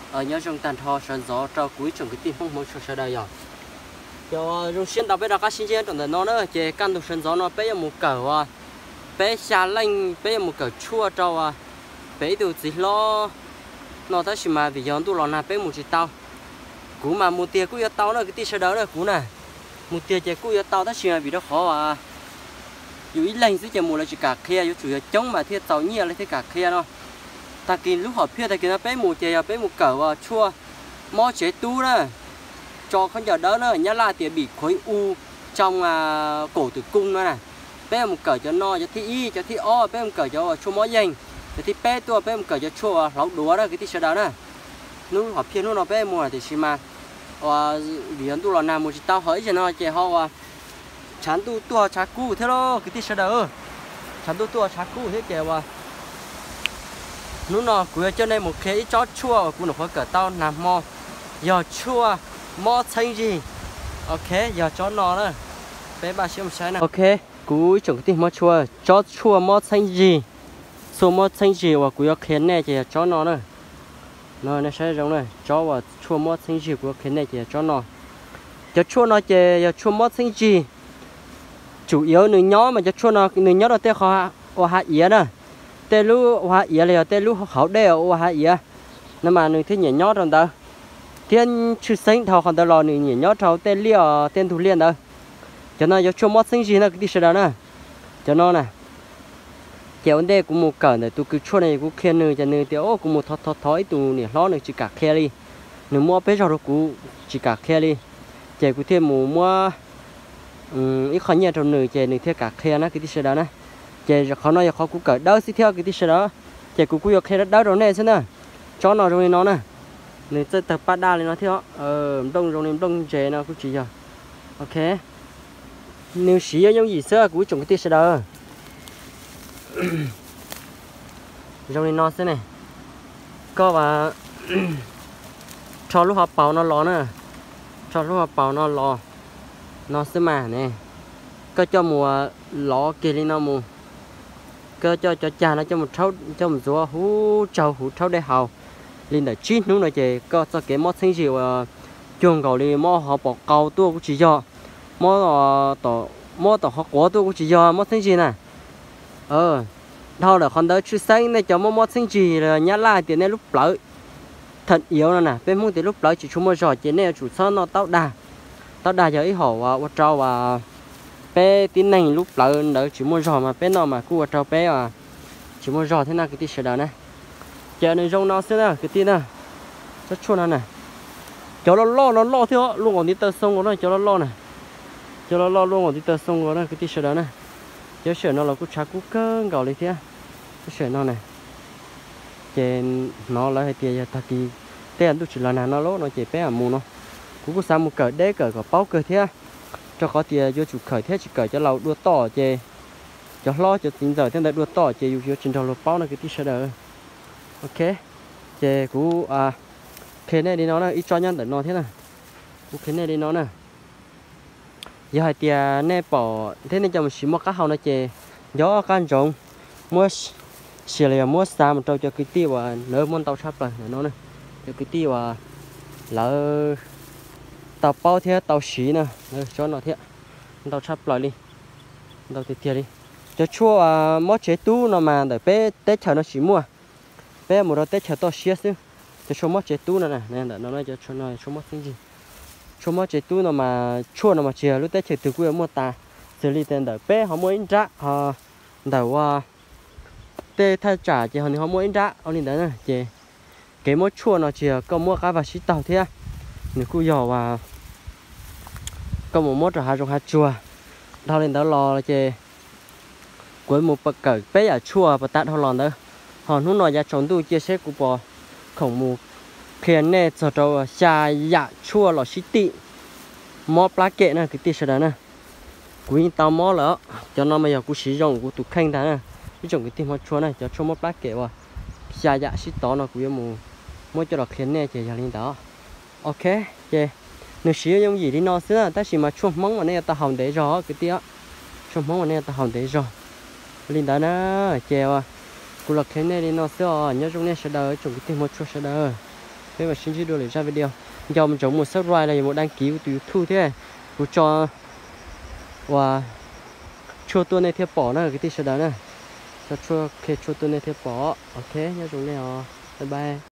Nyob zoo tag nrho sawv ntxov rau kuv ib tsoom kwv tij Hmoob hmov tshua sawv daws yog. Ces zoo siab ntau peb rov qab sib ntsib rau ntawm no na, ces kaj ntug sawv ntxov no peb yuav mus kawm uas peb xya leej peb yuav mus kawm tshuaj rau pem ib tug txiv hlob no tab sis mas vim yog ntuj los nag peb mus tsis tau. Kuv mas mus tiag kuj yuav tau na kwv tij sawv daws na, kuv na mus tiag ces kuj yuav tau tab sis mas vim rau qhov yus ib leeg xwb ces mus lawv tsis kam qhia, yuav tsum yog coob mas thiaj txaus nyiaj lawv thiaj kam qhia no. Tag kis lub hom phiaj tag kis no peb mus ces yog peb mus kawm uas tshuaj mob tsev tub na, tso khaub ncaws dawb na, nyab laj tias bị khối u trong cổ tử cung no na. Peb mus kawm cov no, cov thib ib cov thib ob peb mus kawm cov uas tshuaj mob yeeg, cov thib peb tuaj peb mus kawm cov tshuaj uas hlauv duav na kwv tij sawv daws na. Hnub hom phiaj hnub no peb mus tiam sis mas vim yog ntuj los nag mus tsis tau, ho ib zaug no ces ho uas tshav ntuj tuaj tshav kub thiab lauj kwv tij sawv daws. Tshav ntuj tuaj tshav kub thiab ces uas hnub no kuv yuav coj nej mus qhia ib tsob tshuaj uas kuv nyuam qhuav kawm tau nag hmo, yog tshuaj mob txheeb zig. Ok, yog tsob no na, peb npaj siab mus saib na. Ok, kuv ib tsoom kwv tij hmov tshua, tsob tshuaj mob txheeb zig, tshuaj mob txheeb zig uas kuv yuav qhia nej ces yog tsob no na. No nej saib zoo na, tsob uas tshuaj mob txheeb zig kuv yuav qhia nej ces yog tsob no. Cov tshuaj no ces yog tshuaj mob txheeb zig. Tsum yuav nws nyob mas cov tshuaj no nws nyob rau tej qhov ua hav iav na, tej lub ua hav iav los yog tej lub hauv dej ua hav iav no mas nws thiaj nyiam nyob rau ntawd, thiab tshwj xeeb dhau qhov ntawd los nws nyiam nyob rau tej liaj, tej ntug liaj ntawd. Cov no yuav tshuaj mob txheeb zig na kwv tij sawv daws na. Cov no na, ces ua ntej kuv mus kawm ntawm tus kws tshuaj no kuv qhia nws ces nws tias kuv mus thov thov thov ib tus niam hlob nws tsis kam qhia li, nws muab peb zaug rau kuv tsis kam qhia li, ces kuv thiaj mus muab ib qho nyiaj rau nws ces nws thiaj kam qhia na kwv tij sawv daws na. Ces qhov no yog qhov kuv kawm dawb xwb thiab kwv tij sawv daws, ces kuv kuj yuav qhia dawb dawb rau nej xwb na. Tsob no zoo li no na, nws txawj tawg paj daj li no thiab, nplooj zoo li nplooj ntses no kuj tsis yog. Ok, nws siv yooj yooj yim xwb kuv ib tsoom kwv tij sawv daws. Zoo li no xwb ne, koj rho lub hauv paus no los na, rho lub hauv paus no los no xwb mas ne, koj coj mus lov kiag li no mus, koj coj cov cag no coj mus ntxuav huv tsaug huv rhaub dej haus li ntawm tsib hnub no ces koj txoj kev mob txheeb zig uas cuag nkaus li mob hauv paus qau tuaj kuj tsis yog, mob, mob tom qhov quav tuaj kuj tsis yog mob txheeb zig na. Dhau lawm qhov ntawd tshwj xeeb nej cov mob mob txheeb zig los nyab laj tias nej lub plawv, thawm iav no na peb Hmoob tias lub plawv tsis tshua muaj zog ces nej yuav tsum txhob noj taub dag. Taub dag yog ib hom ua rau peb tib neeg lub plawv ntawd tsis muaj zog mas peb noj mas kuj ua rau peb tsis muaj zog thiab na kwv tij sawv daws na. Ces nws zoo no xwb na kwv tij na, tsob tshuaj no na. Cov loj loj no loj thiab luaj nkaus ntiv taw xoo nkaus na, cov loj loj na, cov loj loj luaj nkaus ntiv taw xoo nkaus na kwv tij sawv daws na. Cov sawm no los kuj tshav kub kawg nkaus li thiab, cov sawm no na. Ces hnov lawv hais tias yog tag kis tej ntuj tsis los nag no lauj no ces peb mam mus no. Kuv kuj xav mus kawm deb kawm kom paub kawg thiab, rau qhov tias yuav tsum kawm thiab tsis kawm cov laus dua toj ces, cov hlob cov txiv ntxawm thiab ntawd dua toj ces yus yuav tsis nrog luag paub no kwv tij sawv daws. Ok, ces kuv qhia nej li no na, ib tsob nyob ntawm no thiab na. Kuv qhia nej li no na. Yog hais tias nej pom thiab nej cov mus siv muaj qab hau no ces nco qab ntsoov muab share los yog muab xa mus rau cov kwv tij uas lawv muaj ntau tshaj plaws ntawm no, cov kwv tij uas lawv tau paub thiab tau siv na, tsob no thiab ntau tshaj plaws li, ntau tiag tiag li. Cov tshuaj mob tsev tub no mas ntawm peb teb chaws no tsis muaj, peb mus rau teb chaws toj siab xwb. Cov tshuaj mob tsev tub no, ntawm no cov tshuaj mob txheeb zig, tshuaj mob tsev tub no mas tshuaj no mas tsis yog lub teb chaws twg kuj yuav muaj tas, xws li tias ntawm peb ho muaj ib nrab, ntawm ua tej thaj tsam ces ho nws ho muaj ib nrab ua li ntawd na. Ces kev muab tshuaj no tsis yog koj muab qab vaj sib taug thiab, nws kuj yog uas koj mus muab rau hav zoov hav tsuag. Dhau li ntawd los ces kuv mus kawm peb yam tshuaj puas tas dhau los ntawd, ho hnub no yav tsaus ntuj cia seb kuv puas khoom mus qhia nej txog rau xya yam tshuaj los sib tim mob plab kem na kwv tij sawv daws na. Kuv yeej tau mob lawm, cov no mas yog kuv siv zoo kuv tus kheej ntag na. Ib tsoom kwv tij hmov tshua na, cov tshuaj mob plab kem uas xya yam sib tov no kuv yuav mus muab coj los qhia nej ces yog li ntawd. Ok, ces nws siv yooj yim li no xwb na, tab sis mas tshuaj Hmoob mas nej yuav tau haus ntev zog kwv tij, tshuaj Hmoob mas nej yuav tau haus ntev zog. Li ntawd na, ces kuv los qhia nej li no xwb os, nyob zoo nej sawv daws tsoom kwv tij hmov tshua sawv daws. Peb mam sib ntsib dua lwm zaj video. Nco mus ntsoov mus subscribe los yog mus đăng ký kuv tus YouTube thiab. Kuv tso uas tshuaj tuaj nej thiaj pom na kwv tij sawv daws na. Tso tshuaj, qhia tshuaj tuaj nej thiaj pom. Ok, nyob zoo nej os. Bye bye.